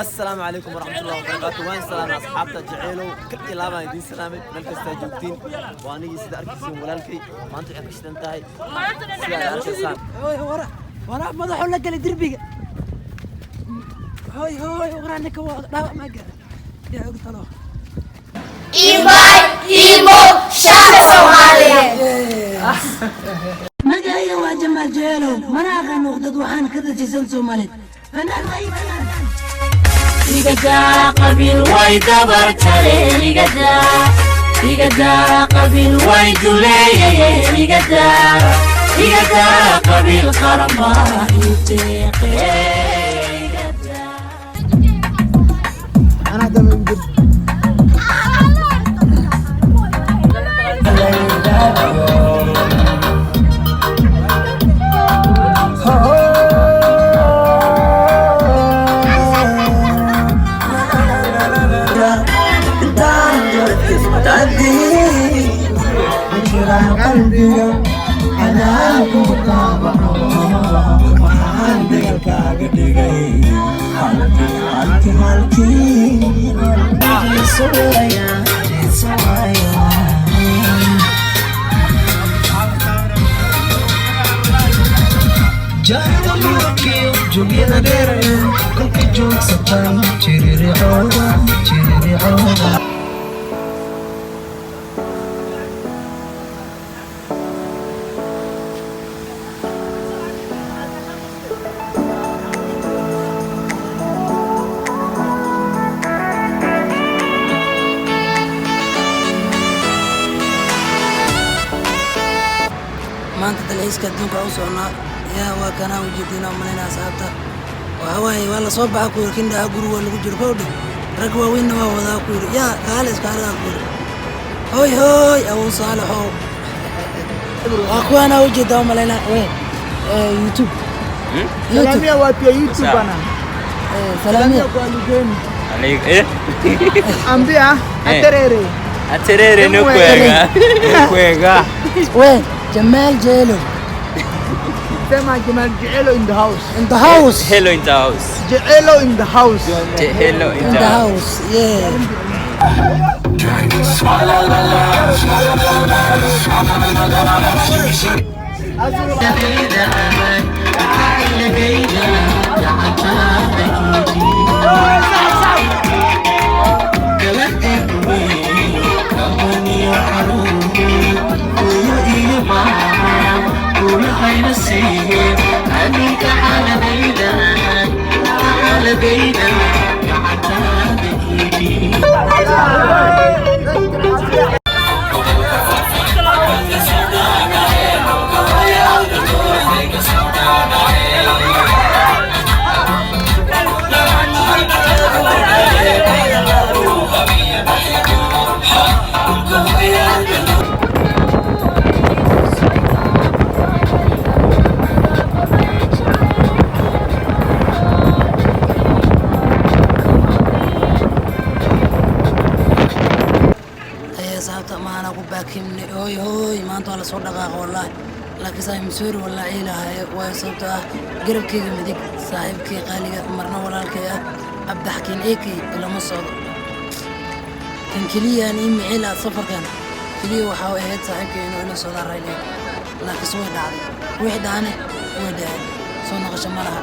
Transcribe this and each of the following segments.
Asalaamu calaykum waraxmatullahi wabarakaatu. Waan salaamay asxaabta Jaceylow, kal iyo laabaan idiin salaamay meel kastaa joogtiin. Waa anigii, sida arkaysiin, walaalkay. Maanta waxay ka shidan tahay sida aad arkaysaan. Hooy, wara wara, madaxuu la galay derbiga. Hooy hooy, wara, ninka waa dhaawac maa gaara, yaa og talo. Ibay Imo shacabka Soomaaliyeed. Magacayga waa Jamaal Jeelow, mana aqaan nuqdad, waxaan ka dajisan Soomaaliyeed, fanaan ay fanaan. Igadaa qabiil way dabarjareen, igadaa, igadaa qabiil way duleeyayeen, igadaa, igadaa qabiil qaran baa ii deeqee, igadaa. Anaa dama igu jir. Qalbiga anaa kugu taabaco, waxaan degalkaaga dhigay halkii halkii halkii. Jahda murankiyo jugyada dheer kolka joogsataan, jiriricooda jiriricooda. Maanta dalxiiska adduunka u socnaa. Yaa waa kanaa ujeedina malayna asxaabta. Waxaa waaye waa lasoo baxa ku yiri, kindhaha guri waa lagu jiro kowdhe, rag waaweynna waa wadaa ku yiri, yaa kaale iskaaladaa ku yiri. Hooy hooy, Awow Saalaxow, waa kuwaanaa ujeedaa umalayna we YouTube YouTube. Salamia watu ya YouTube bana. Salaamia. Kwa lugeni. Ambia aterere. Aterere no kwega. Kwega. We Jamaal Jeelo. Sema Jamal Jecelo in the house. In the house. Hello in the house. Jecelo in the house. Hello in in the the house. House, yeah. Asxaabta, maana ku baakimne. Hooy hooy, maanta waa lasoo dhaqaaqa wallaahi, laakiin saaxiib masuuri wallaahi ilahay waayo, sababtoo ah garabkayga midig saaxiibkay qaaliga, marna walaalkay ah, Cabdixakiin Eekey ilama socdo. Kan keliya aan ii micil ah safarkan keliya waxaa ahayd saaxiibkay inuu ila socdaan raylay, laakiinse way dhacday. Wixii dhacane way dhaceen, soo noqosho ma laha.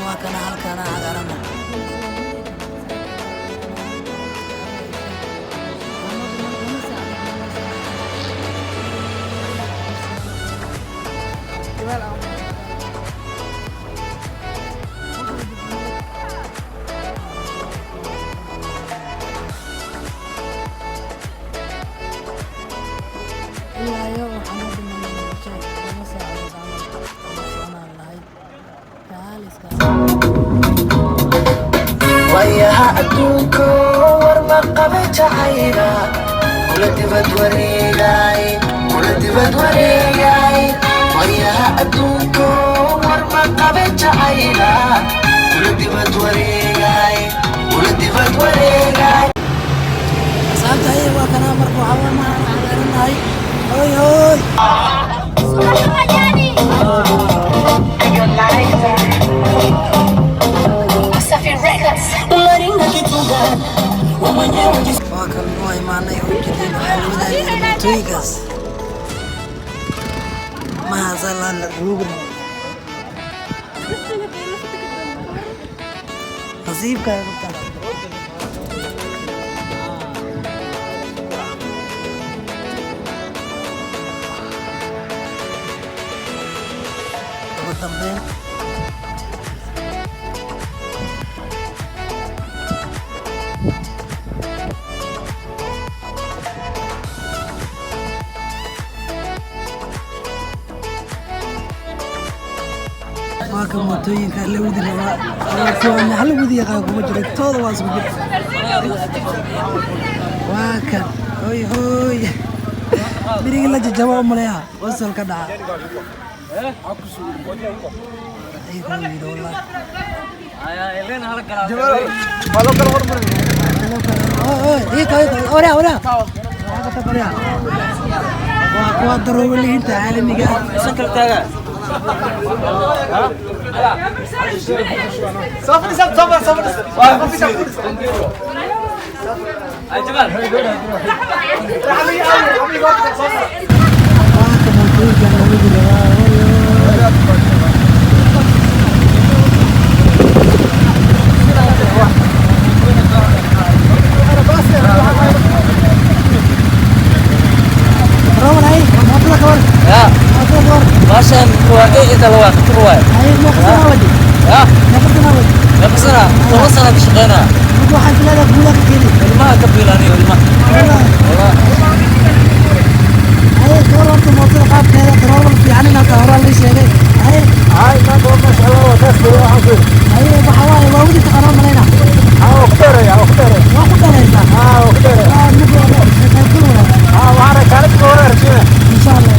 Waa kana halkaana cagaarana. Ilaayo waxaan u dhimanay shay 2 saacadood camal oo soconaan lahayd kaaliska. Wayaha adduunko war ma qabe jacayla kula dibad wareegay, kula dibad wareegay. Wayaha adduunko war ma qabe jacayla kula dibad wareegay, kula dibad wareegay. Asxaabta, haye, waa kanaa. Marka waxaa waa maxaan cagaaranahay. Hooy hooy. Waa kan waa imaanay oo jeedin waxaa la wadaagay mootooyinkaas mahaasaa la ruugna nasiibkaaga ku taala. Ugu dambeyn waa ka mootooyinka la wadi rabaa, kuwa hal wadi yaqaan kuma jiro, tooda waa isku jir. Waa kan hoy hoy birigii la jajaba u maleeya wasal ka dhaca. Ay, hooyada, wallahi. Waa kuwa darawaliinta caalamiga ah. Waa ka mootooyinka la wadi rabaa. Darawal, hay mootada ka war. Ya. Mootada ka war. Baashan waa inta la waa khatar waay. Hay, meeqa sana wadi? Ya. Meeqa sana wadi? Meeqa sana? 10 sana ka shaqeynaa. Marka waxaan filayaa guulaha ka keeni. Ilmaha ka biilaaniyo ilmaha. Wallahi. Wallahi. Hay, ka war horta mootada qaabkeeda. Darawal fiican inaad tahay horaa lii sheegay. Hay. Hay, maanta waa maasha Allah, waa taas weeye, waxaan ku yidhi. Hay, waxa waaye waa wadi taqaanaa malayna. Haa, waa ku dheereeya, waa ku dheereeya. Waa ku dheeraysaa. Haa, waa ku dheereeya. Waa mid waa ka qaybgal wanaagsan. Haa, waxaana kaalinta hore rajinaya. Insha Allah.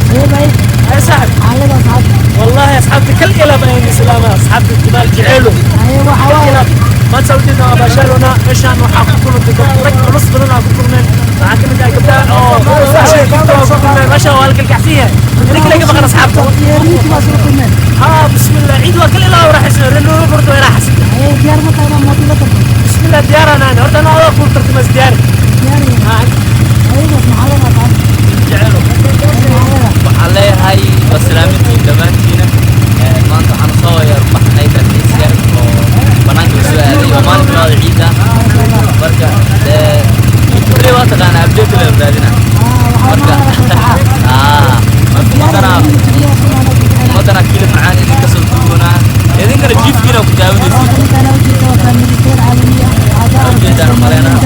Sidee bay? يا صاحب. Xaalada asxaabta. والله اصحابتي كل الى بين السلامه، اصحابتي جمال جعيلو. Haye, waxa waaye ما تسوي baashaalona meeshaan waxaa ku kulantay dad rag culus badan aa ku kulmeen. Waxaa ka mid ah gabdhaha oo ku kulmeen meeshaan, waa la kalkacsan yahay, idinka laga maqan asxaabta. Yeerniintii baa soo kulmeen. ها بسم الله، عيد waa kal ilaa raaxaysan reer barto way raaxaysan. Haye, diyaar ma tahay inaad mooto la tartanto? بسم الله، diyaar ana horta ana waa ku tartamas diyaar. Diyaar yahay. ها. Hayadaas maxaa leedahay asxaabta? Jecelo. Maxaa leedahay? Waxaan leeyahay waa salaamintiin dhammaantiina. Maanta waxaan soo yarbaxnay dalxiis yar oo banaanka la soo aaday. Waa maalinta labaad ciidda. Marka dee kuley waa taqaanaa update la raadina. Marka marka ummadana kilib macaan idinka soo duubanaa, idinkana jiifkiina ku daawanaysid. Ujeedaan umaleynaa.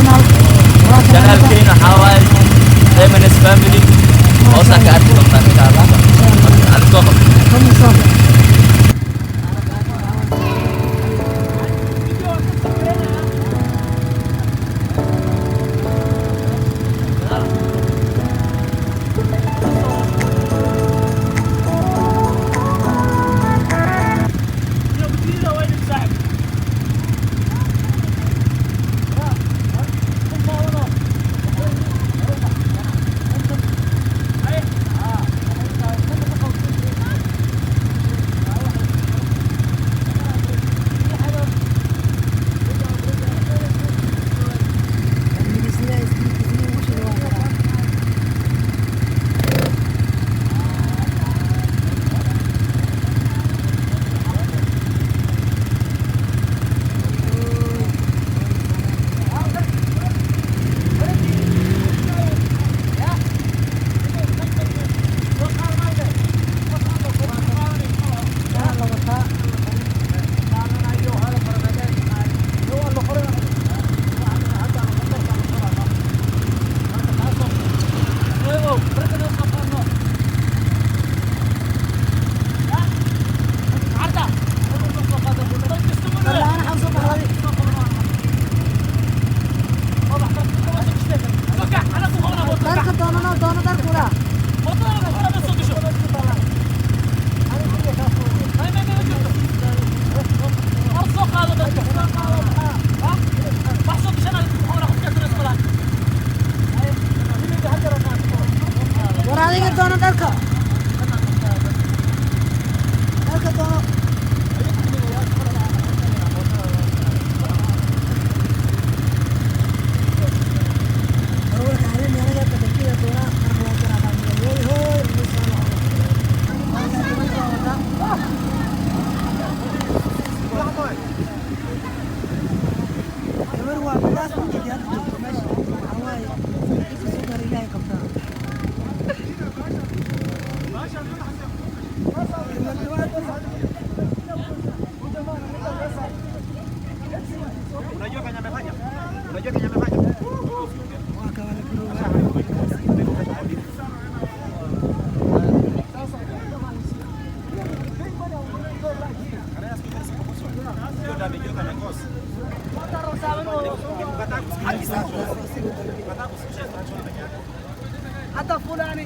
Hata fulani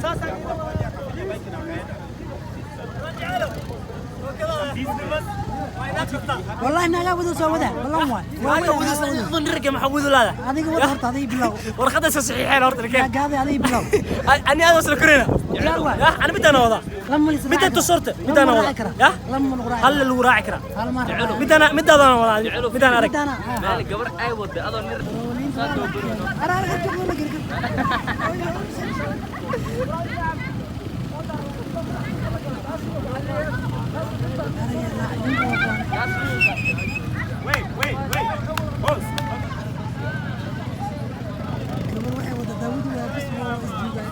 sasa والله انها قاعد soo wada والله waa نرجع محمود ولا adiga wada horta adiga bilow warqada soo saxiixeen horta لكن gaadi adiga bilow ani aad wasla korina diyaar waay ya ana midaan wada lama lis midaan tusorta midaan wada ya lama lagu raaci hal lagu raaci karaa hal mar midaan midaadana wada midaan arag meel gabar ay wada adoo nir Gabar waxay wada Daawud waa bas waa isduugaa.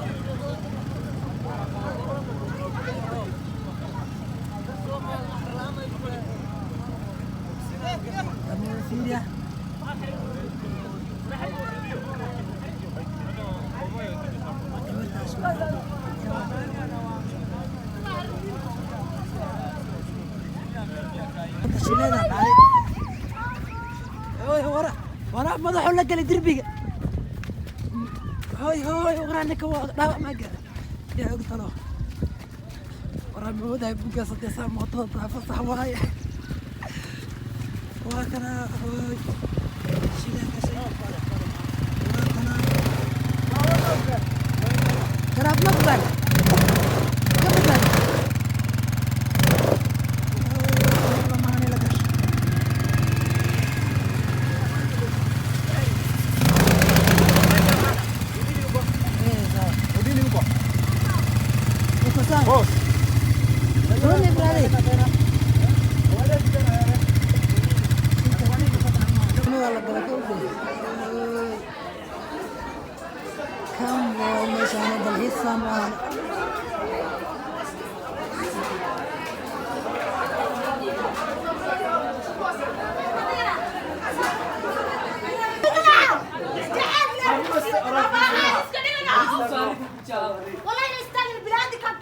Ama fiiriya. Gabartaas waa shileeda dhacay. Hooy wara wara madaxu la galay derbiga. Hooy hooy wara ninka waa dhaawac ma gaar. Yaa og talo. Wara mooday buugga saddex saac mootada taa fasax waaye. Waa kana hooy shileeda gashay. Waa kana. Garaab ma badbaad. Ka badbaad. Hooy lamaanay la gashay. Uko sawa? Tuone brother. Kan waa meeshaan dalxiisaan waa والله نستاهل البلاد كان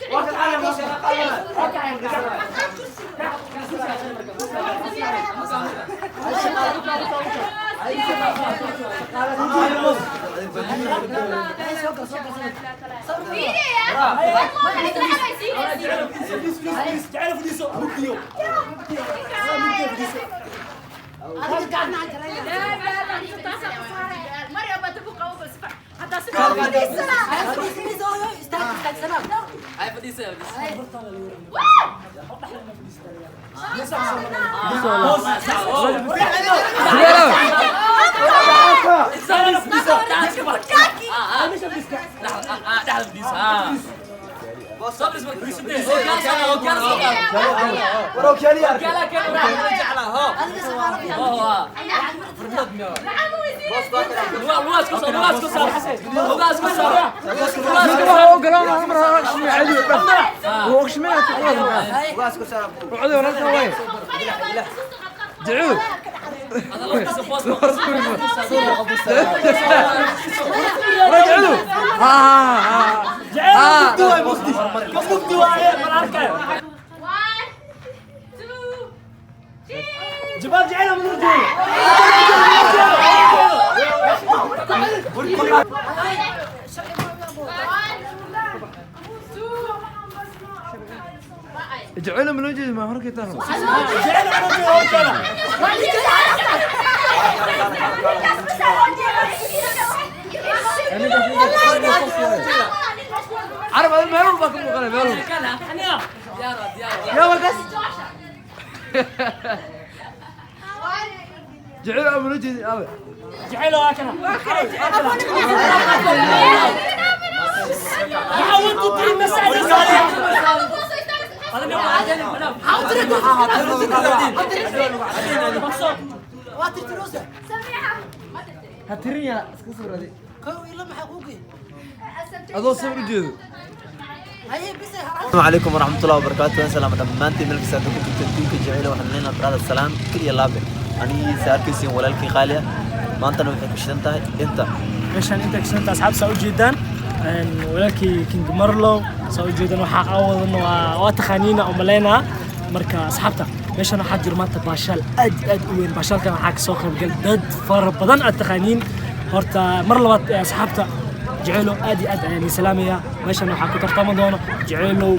ay fadhiisay mugdi waaye mal arkayo جبال جعلها من رجولي. جعلهم من وجهي ما هركت انا. جعلها من رجولي. عرب هذا مالهم باكم مقالة مالهم. يا بس جعلهم من وجهي هذا. جعله هكذا. حاولت تري مساعدة. هتريني اسكسر هذه. هذا صبر جيد. السلام عليكم ورحمة الله وبركاته. سلام دمانتي ملك سادكم تنتيك جعيلة وحنينا براد السلام كل يلابه أني سأركسين ولالكي خالية ما أنت نوحي كشنتها أنت meeshaan inta kashanta asxaab saa u jeedaan walaalkii King Marlow saa u jeedaan waxaa aawadan waa taqaaniina oo maleynaa marka asxaabta Meeshan waxaa jiro maanta baashaal aad iyo aad u weyn. Baashaalkan waxaa kasoo qaybgal dad fara badan aad taqaaniin. Horta mar labaad asxaabta Jecelo aad iyo aad ayaan idin salaamayaa. Meeshan waxaa ku tartami doona Jecelow,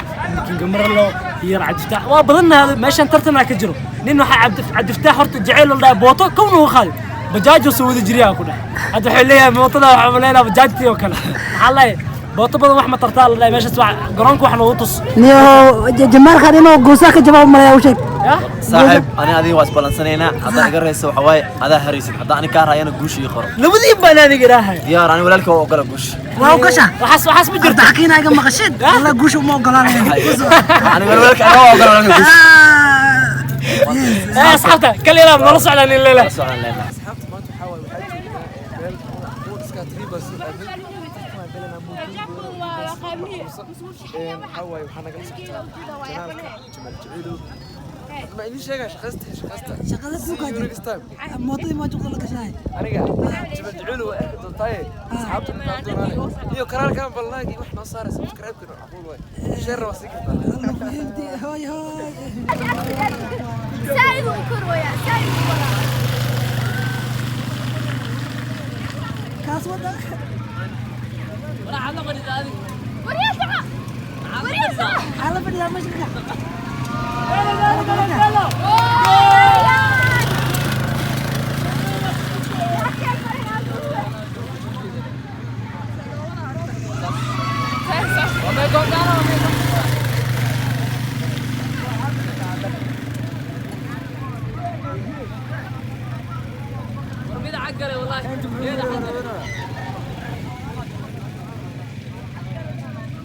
Kingamarlo iyo Cabdifataax. Waa badannahay meeshan, tartanaa ka jiro. Nin waxaa Cabdifataax horta Jecelo la dhahay booto kowna uu qaaday, bajaaj oo soo wada jiriyaa ku dhahay. Hadda waxay leeyahay mootada waxaa maleynayaa bajaajtii oo kale. Maxaa leeyahay booto badan wax ma tartaa la dhahay meeshaas, wax garoonka wax noogu tus. Niyo jamaalkan inuu goosaa ka jawaab malaya u sheeg. Ya saaxiib, ani adiga waa isbalansanaynaa. Haddaa iga rayso waxa waaye adaa haraysid, haddaa ani kaa raayana guusha ii qoro. Labadiin baan aniga idhaahay. Diyaar, ani walaalka waa ogola guusha. Waa u gasha. Waxaas ma jirto. Taxkiina iga maqashid wallah, guusha uma ogolaanayo. Ani walaalka anaa waa ogola walaalka guusha. Asxaabta kal ilaab noola socdaan in leela. La socon leenahay. Asxaabta, maanta waxaa waaye waxaa joognaa meel boodiska triba soo aadnay, tartamaan galanaa mootooyin. Waxaa waaye waxaa nagala socotaa janaalka Jamaal Jaciilow. Ma idin sheegaa shaqaysta shaqaysta. Shaqada See duukaa you jirta. next time. Mootadii maa joogta la gashahay. Aniga Jamaal Jaciilow waa arki doontaaye, asxaabta maxaa doonaane iyo kanaalkan bal like iyo wax noo saara, subscribe-kana macquul waay, share waa sii kartaa. Hooy hooy. سايد وكرويا سايد. Kaas wada. وريا وريا. Waxaa la fadhiyaa meesha ka.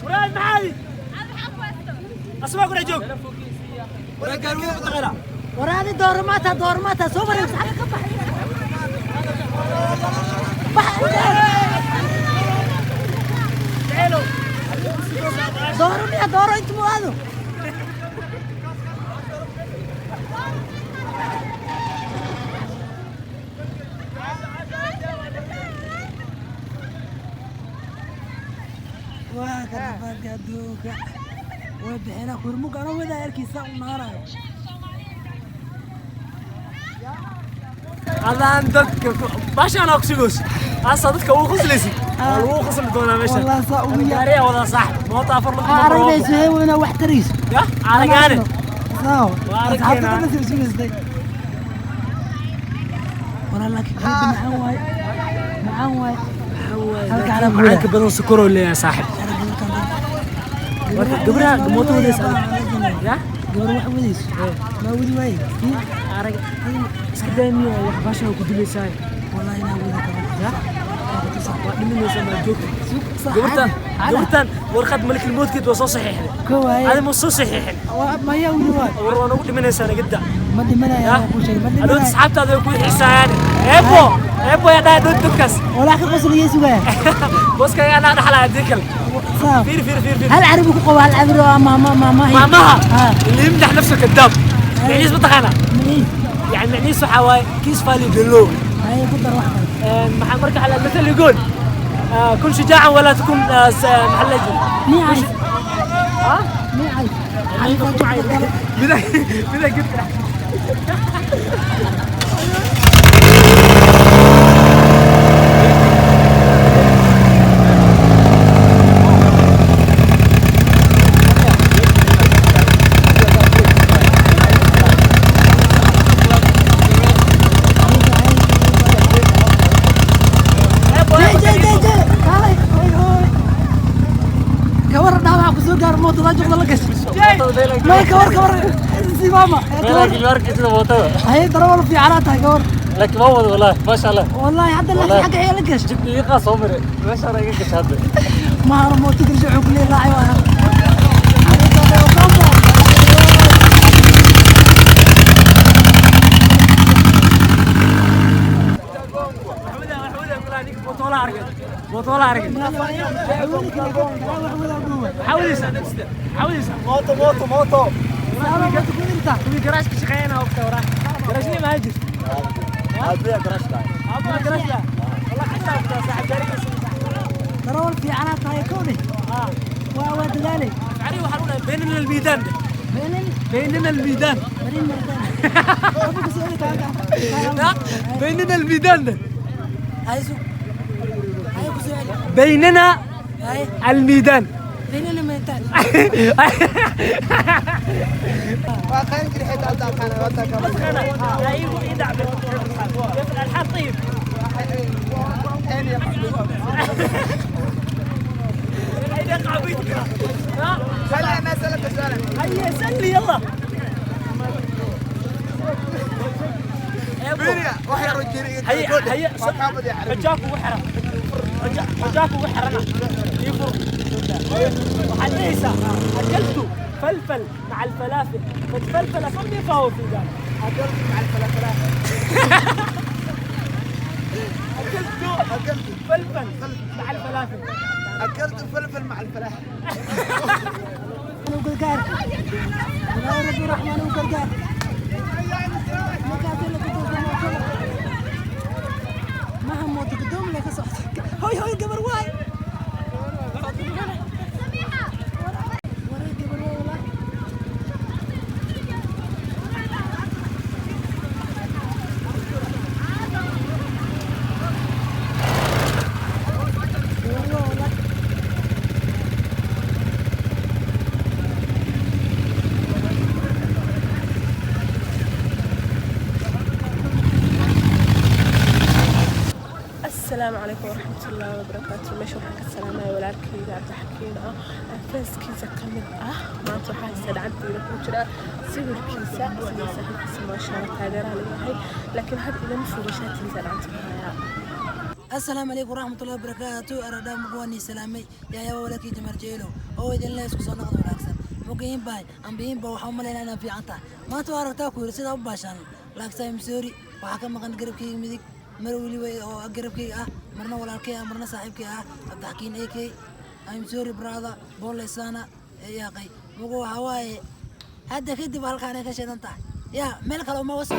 Waraad maxaadi asmaa ku dhex joog. Waraadi doormaata doormaata soo wareegsa xagga ka bax. Bax. Dooro miya dooro inta mu aado. Waa ka rafaadka adduunka. Way bixinaa kurmug anoo wadaa erkiisa u naarayo. Adaan dadka baashaan aa kusugoos asa dadka ugu qoslaysid, waa lagu qosli doonaa meesha. Wallah saa ugu yaa. Gaariyaa wadaa saaxib, moota afar lug ma Aragnayso hee inaa wax tarayso. Ya aragaane. Saaw. Waa aragkeena. Asxaabta dhan soo sugaystay. Walaa laakiin geedda macaan waaye. Macaan waaye. Halka carab macaanka badan sokoroo leeyahay saaxib. Marka gabraha mooto wadaysa ya. Gabar wax wadayso. Ma wadi waaye. Arag iska daamiyo wax baashaan ku dilaysaa. Wallahi inaa wadi karo. Ya waa dhimanaysaa maa joogta. Gabartan gabartan warqad malikil moodkeed waa soo saxiixday. Ko waaye. Adi ma soo saxiixin. Maya wadi waaye. War waa nagu dhimanaysaa nagada. Ma dhimanaya waa kuu sheegay. Ma adood dhimanaya. Asxaabtaada way ku xiisaayaan. Eebo eebo yaa dhahay dhood dadkaas. Walaa ka qosliye sugaya. Booska ayaa dhaa dhaxlaya haddii kale. Saaw. Fiir fiir fiir fiir. Hal carabi ku qabo, hal carabi oo maama maama. Maamaha Ah. اللي يمدح نفسه كذاب. معنيس ما تقانا. يعني معنيس waxaa waaye kiis faali dalo. Hay ku dar wax kale. Maxaa marka على المثل يقول كن شجاعا ولا تكن محل يجري. Mii cayf. ها؟ Mii cayf. بدا بدا قلت. Jee jee jee jee. Kaalay. Hooy hooy. Kawar dhaawac ku soo gaar mootada joogta la gashay. May kawar kawar si maama. Hay darawal fiican tahay kawar. لكن ما وضع والله ما شاء الله. والله hadda laakiin xagga ayaa la gashay. جبت لي قاص عمري ما شاء الله قش هذا. Ma haro mooto gashay wuxuu ku leeyahay raacay waa. Mootola aragay. Xawdisa xawdisa. Mooto mooto mooto. Kuwii garaashka shaqeynaa waqti hore garaashnii ma jirto. Aabiya garaashka. Aabaha garaashka والله xataa waqti saaxib gaarigiisa. Darawal fiican tahay kowde. Waa dadaalay. Cari waxaan u dhahay بيننا الميدان. Beenin. بيننا الميدان. بيننا الميدان. هاي سوق. هاي كسوعي. بيننا هاي الميدان. بيننا الميدان. الحال طيب. هيا سلي يلا. هيا هيا حجاك وحرة حجاك وحرة يفر. وحديثة أكلت فلفل مع الفلافل فتفلفل فمي فهو في ذلك. أكلت مع الفلافل. أكلت فلفل مع الفلافل. أكلت فلفل مع الفلافل. وقرقار. يا ربي الرحمن وقرقار. ما هم تقدم لك صحتك. هوي هوي قبر واي. السلام عليكم ورحمة الله وبركاته. Meesha waxaan ka salaamaya walaalkayga Cabdixakiin ah fans-kiisa ka mid ah. Maanta waxaa haysta gacantayda ku jira sawirkiisa sidii saaxiibkiisa, maasha Allah, taageeraha leeyahay, laakiin hadda ilama foga shaatigiisa gacanta ku hayaa. السلام عليكم ورحمة الله وبركاته. أردام مقواني سلامي يا يا ولكي جمال جيلو أو إذن لا يسكو صنقد ولاكسن مقيم باي أم بيين باو حمل أنا في عنتا ما توارتاكو يرسل أبو باشان لاكسا مسوري وحكم مقن قرب كي مديك مرولي أو قرب كي مرنا ولالكي مرنا صاحبكي الضحكين أي كي I'm sorry brother بوليسانا يا قي مقو هواي هذا كدب هالكان كشدنتا يا ملك لو ما وصل.